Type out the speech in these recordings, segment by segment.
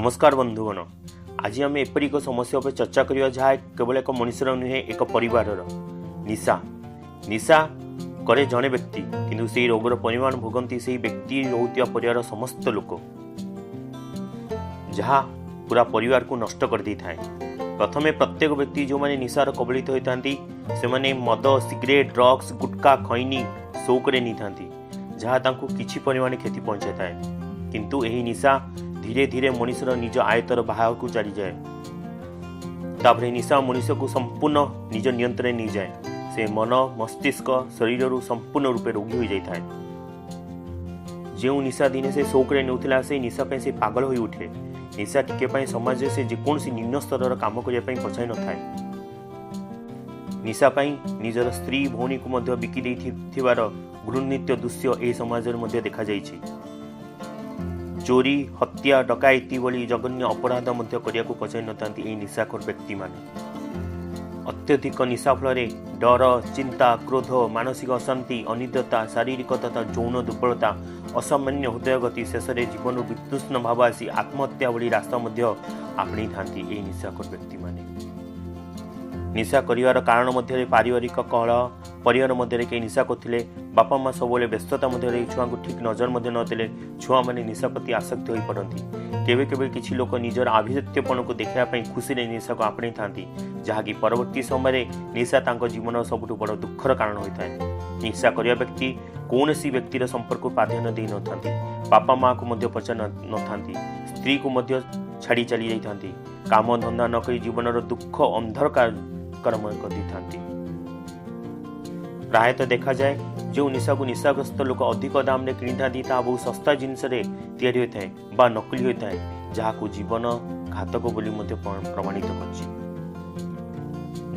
ନମସ୍କାର ବନ୍ଧୁଗଣ, ଆଜି ଆମେ ଏପରି ଏକ ସମସ୍ୟା ଉପରେ ଚର୍ଚ୍ଚା କରିବା ଯାହା କେବଳ ଏକ ମଣିଷର ନୁହେଁ, ଏକ ପରିବାରର। ନିଶା ନିଶା କରେ ଜଣେ ବ୍ୟକ୍ତି, କିନ୍ତୁ ସେହି ରୋଗର ପରିମାଣ ଭୋଗନ୍ତି ସେହି ବ୍ୟକ୍ତି ରହୁଥିବା ପରିବାରର ସମସ୍ତ ଲୋକ, ଯାହା ପୁରା ପରିବାରକୁ ନଷ୍ଟ କରିଦେଇଥାଏ। ପ୍ରଥମେ ପ୍ରତ୍ୟେକ ବ୍ୟକ୍ତି ଯେଉଁମାନେ ନିଶାର କବଳିତ ହୋଇଥାନ୍ତି, ସେମାନେ ମଦ, ସିଗାରେଟ୍, ଡ୍ରଗ୍ସ, ଗୁଟକା, ଖଇନି ସଉକରେ ନେଇଥାନ୍ତି, ଯାହା ତାଙ୍କୁ କିଛି ପରିମାଣ କ୍ଷତି ପହଞ୍ଚାଇଥାଏ। କିନ୍ତୁ ଏହି ନିଶା ଧୀରେ ଧୀରେ ମଣିଷର ନିଜ ଆୟତ୍ତର ବାହାରକୁ ଚାଲିଯାଏ। ତାପରେ ନିଶା ମଣିଷକୁ ସମ୍ପୂର୍ଣ୍ଣ ନିଜ ନିୟନ୍ତ୍ରଣରେ ନେଇଯାଏ। ସେ ମନ, ମସ୍ତିଷ୍କ, ଶରୀରରୁ ସମ୍ପୂର୍ଣ୍ଣ ରୂପେ ରୋଗୀ ହୋଇଯାଇଥାଏ। ଯେଉଁ ନିଶା ଦିନେ ସେ ସଉକରେ ନେଉଥିଲା, ସେଇ ନିଶା ପାଇଁ ସେ ପାଗଳ ହୋଇ ଉଠେ। ନିଶା ଟିକେ ପାଇଁ ସମାଜରେ ସେ ଯେକୌଣସି ନିମ୍ନ ସ୍ତରର କାମ କରିବା ପାଇଁ ପଛାଇ ନଥାଏ। ନିଶା ପାଇଁ ନିଜର ସ୍ତ୍ରୀ, ଭଉଣୀକୁ ମଧ୍ୟ ବିକି ଦେଇଥିବାର ଘୃଣିତ ଦୃଶ୍ୟ ଏହି ସମାଜରେ ମଧ୍ୟ ଦେଖାଯାଇଛି। ଚୋରି, ହତ୍ୟା, ଡକାୟତି ଭଳି ଜଘନ୍ୟ ଅପରାଧ ମଧ୍ୟ କରିବାକୁ ପଛାଇ ନଥାନ୍ତି ଏହି ନିଶାଖୋର ବ୍ୟକ୍ତିମାନେ। ଅତ୍ୟଧିକ ନିଶା ଫଳରେ ଡର, ଚିନ୍ତା, କ୍ରୋଧ, ମାନସିକ ଅଶାନ୍ତି, ଅନିଦ୍ରତା, ଶାରୀରିକ ତଥା ଯୌନ ଦୁର୍ବଳତା, ଅସାମାନ୍ୟ ହୃଦୟ ଗତି, ଶେଷରେ ଜୀବନରୁ ବିତୃଷ୍ଣ ଭାବ ଆସି ଆତ୍ମହତ୍ୟା ଭଳି ରାସ୍ତା ମଧ୍ୟ ଆପଣେଇଥାନ୍ତି ଏହି ନିଶାଖୋର ବ୍ୟକ୍ତିମାନେ। ନିଶା କରିବାର କାରଣ ମଧ୍ୟରେ ପାରିବାରିକ କଳହ, ପରିବାର ମଧ୍ୟରେ କେହି ନିଶା କରୁଥିଲେ, ବାପା ମା ସବୁବେଳେ ବ୍ୟସ୍ତତା ମଧ୍ୟରେ ଛୁଆଙ୍କୁ ଠିକ୍ ନଜର ମଧ୍ୟ ନଦେଲେ ଛୁଆମାନେ ନିଶା ପ୍ରତି ଆସକ୍ତ ହୋଇପଡ଼ନ୍ତି। କେବେ କେବେ କିଛି ଲୋକ ନିଜର ଆଭିଜାତ୍ୟପଣକୁ ଦେଖିବା ପାଇଁ ଖୁସିରେ ନିଶାକୁ ଆପଣେଇଥାନ୍ତି, ଯାହାକି ପରବର୍ତ୍ତୀ ସମୟରେ ନିଶା ତାଙ୍କ ଜୀବନର ସବୁଠୁ ବଡ଼ ଦୁଃଖର କାରଣ ହୋଇଥାଏ। ନିଶା କରିବା ବ୍ୟକ୍ତି କୌଣସି ବ୍ୟକ୍ତିର ସମ୍ପର୍କକୁ ପ୍ରାଧାନ୍ୟ ଦେଇନଥାନ୍ତି, ବାପା ମାଆକୁ ମଧ୍ୟ ପଚାରି ନଥାନ୍ତି, ସ୍ତ୍ରୀକୁ ମଧ୍ୟ ଛାଡ଼ି ଚାଲି ଯାଇଥାନ୍ତି, କାମ ଧନ୍ଦା ନ କରି ଜୀବନର ଦୁଃଖ ଅନ୍ଧକାରମୟ କରିଦେଇଥାନ୍ତି। ପ୍ରାୟତଃ ଦେଖାଯାଏ ଯେଉଁ ନିଶାକୁ ନିଶାଗ୍ରସ୍ତ ଲୋକ ଅଧିକ ଦାମରେ କିଣିଥାନ୍ତି, ତାହା ବହୁ ଶସ୍ତା ଜିନିଷରେ ତିଆରି ହୋଇଥାଏ ବା ନକଲି ହୋଇଥାଏ, ଯାହାକୁ ଜୀବନ ଘାତକ ବୋଲି ମଧ୍ୟ ପ୍ରମାଣିତ କରିଛି।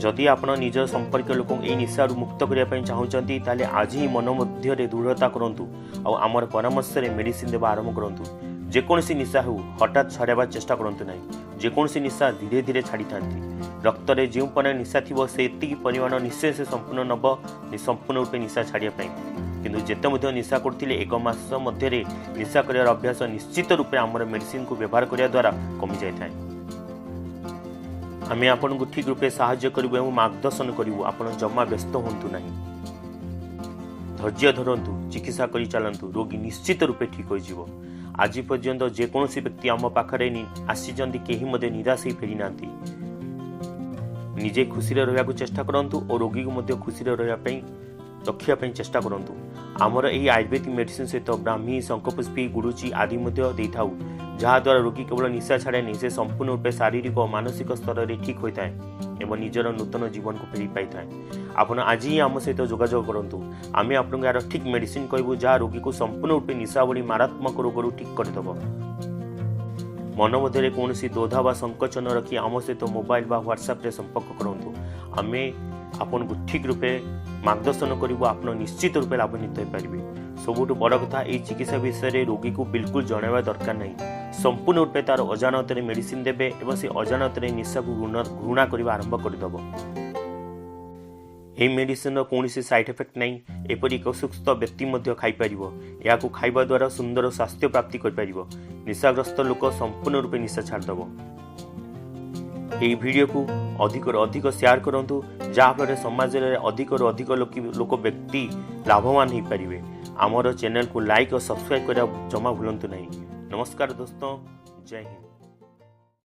ଯଦି ଆପଣ ନିଜ ସମ୍ପର୍କୀୟ ଲୋକଙ୍କୁ ଏହି ନିଶାରୁ ମୁକ୍ତ କରିବା ପାଇଁ ଚାହୁଁଛନ୍ତି, ତାହେଲେ ଆଜି ହିଁ ମନ ମଧ୍ୟରେ ଦୃଢ଼ତା କରନ୍ତୁ ଆଉ ଆମର ପରାମର୍ଶରେ ମେଡ଼ିସିନ ଦେବା ଆରମ୍ଭ କରନ୍ତୁ। ଯେକୌଣସି ନିଶା ହେଉ, ହଠାତ୍ ଛାଡ଼ିବା ଚେଷ୍ଟା କରନ୍ତୁ ନାହିଁ। ଯେକୌଣସି ନିଶା ଧୀରେ ଧୀରେ ଛାଡ଼ିଥାନ୍ତି। ରକ୍ତରେ ଯେଉଁ ପରିମାଣ ନିଶା ଥିବ, ସେତିକି ପରିମାଣ ନିଶ୍ଚୟ ସେ ସମ୍ପୂର୍ଣ୍ଣ ନେବ ସମ୍ପୂର୍ଣ୍ଣ ରୂପେ ନିଶା ଛାଡ଼ିବା ପାଇଁ। କିନ୍ତୁ ଯେତେ ମଧ୍ୟ ନିଶା କରୁଥିଲେ, ଏକ ମାସ ମଧ୍ୟରେ ନିଶା କରିବାର ଅଭ୍ୟାସ ନିଶ୍ଚିତ ରୂପେ ଆମର ମେଡ଼ିସିନକୁ ବ୍ୟବହାର କରିବା ଦ୍ୱାରା କମିଯାଇଥାଏ। ଆମେ ଆପଣଙ୍କୁ ଠିକ୍ ରୂପେ ସାହାଯ୍ୟ କରିବୁ ଏବଂ ମାର୍ଗଦର୍ଶନ କରିବୁ। ଆପଣ ଜମା ବ୍ୟସ୍ତ ହୁଅନ୍ତୁ ନାହିଁ, ଧୈର୍ଯ୍ୟ ଧରନ୍ତୁ, ଚିକିତ୍ସା କରି ଚାଲନ୍ତୁ, ରୋଗୀ ନିଶ୍ଚିତ ରୂପେ ଠିକ୍ ହୋଇଯିବ। ଆଜି ପର୍ଯ୍ୟନ୍ତ ଯେକୌଣସି ବ୍ୟକ୍ତି ଆମ ପାଖରେ ଆସିଛନ୍ତି, କେହି ମଧ୍ୟ ନିରାଶ ହେଇ ଫେରିନାହାନ୍ତି। ନିଜେ ଖୁସିରେ ରହିବାକୁ ଚେଷ୍ଟା କରନ୍ତୁ ଓ ରୋଗୀକୁ ମଧ୍ୟ ଖୁସିରେ ରହିବା ପାଇଁ ରଖିବା ପାଇଁ ଚେଷ୍ଟା କରନ୍ତୁ। ଆମର ଏହି ଆୟୁର୍ବେଦିକ ମେଡ଼ିସିନ ସହିତ ବ୍ରାହ୍ମୀ, ଶଙ୍ଖପୁଷ୍ପୀ, ଗୁଡ଼ୁଚି ଆଦି ମଧ୍ୟ ଦେଇଥାଉ, ଯାହାଦ୍ୱାରା ରୋଗୀ କେବଳ ନିଶା ଛାଡ଼େନି, ସେ ସମ୍ପୂର୍ଣ୍ଣ ରୂପେ ଶାରୀରିକ ଓ ମାନସିକ ସ୍ତରରେ ଠିକ୍ ହୋଇଥାଏ ଏବଂ ନିଜର ନୂତନ ଜୀବନକୁ ଫେରି ପାଇଥାଏ। ଆପଣ ଆଜି ହିଁ ଆମ ସହିତ ଯୋଗାଯୋଗ କରନ୍ତୁ। ଆମେ ଆପଣଙ୍କୁ ଏହାର ଠିକ୍ ମେଡ଼ିସିନ କହିବୁ, ଯାହା ରୋଗୀକୁ ସମ୍ପୂର୍ଣ୍ଣ ରୂପେ ନିଶା ଭଳି ମାରାତ୍ମକ ରୋଗରୁ ଠିକ୍ କରିଦେବ। ମନ ମଧ୍ୟରେ କୌଣସି ଦୋଧା ବା ସଂକୋଚ ନ ରଖି ଆମ ସହିତ ମୋବାଇଲ ବା ହ୍ୱାଟ୍ସଆପ୍ରେ ସମ୍ପର୍କ କରନ୍ତୁ। ଆମେ ଆପଣଙ୍କୁ ଠିକ୍ ରୂପେ ମାର୍ଗଦର୍ଶନ କରିବୁ, ଆପଣ ନିଶ୍ଚିତ ରୂପେ ଲାଭାନ୍ୱିତ ହୋଇପାରିବେ। ସବୁଠୁ ବଡ଼ କଥା, ଏହି ଚିକିତ୍ସା ବିଷୟରେ ରୋଗୀକୁ ବିଲକୁଲ ଜଣାଇବା ଦରକାର ନାହିଁ। ସମ୍ପୂର୍ଣ୍ଣ ରୂପେ ତାର ଅଜାଣତରେ ମେଡ଼ିସିନ ଦେବେ ଏବଂ ସେ ଅଜାଣତରେ ନିଶାକୁ ଘୃଣା କରିବା ଆରମ୍ଭ କରିଦେବ। ଏହି ମେଡ଼ିସିନର କୌଣସି ସାଇଡ୍ ଇଫେକ୍ଟ ନାହିଁ। ଏପରି ଏକ ସୁସ୍ଥ ବ୍ୟକ୍ତି ମଧ୍ୟ ଖାଇପାରିବ। ଏହାକୁ ଖାଇବା ଦ୍ୱାରା ସୁନ୍ଦର ସ୍ୱାସ୍ଥ୍ୟ ପ୍ରାପ୍ତି କରିପାରିବ। ନିଶାଗ୍ରସ୍ତ ଲୋକ ସମ୍ପୂର୍ଣ୍ଣ ରୂପେ ନିଶା ଛାଡ଼ିଦେବ। ଏହି ଭିଡ଼ିଓକୁ ଅଧିକରୁ ଅଧିକ ସେୟାର କରନ୍ତୁ, ଯାହାଫଳରେ ସମାଜରେ ଅଧିକରୁ ଅଧିକ ଲୋକ ବ୍ୟକ୍ତି ଲାଭବାନ ହୋଇପାରିବେ। ଆମର ଚ୍ୟାନେଲକୁ ଲାଇକ୍ ଓ ସବସ୍କ୍ରାଇବ୍ କରିବା ଜମା ଭୁଲନ୍ତୁ ନାହିଁ। ନମସ୍କାର ଦୋସ୍ତ, ଜୟ ହିନ୍ଦ।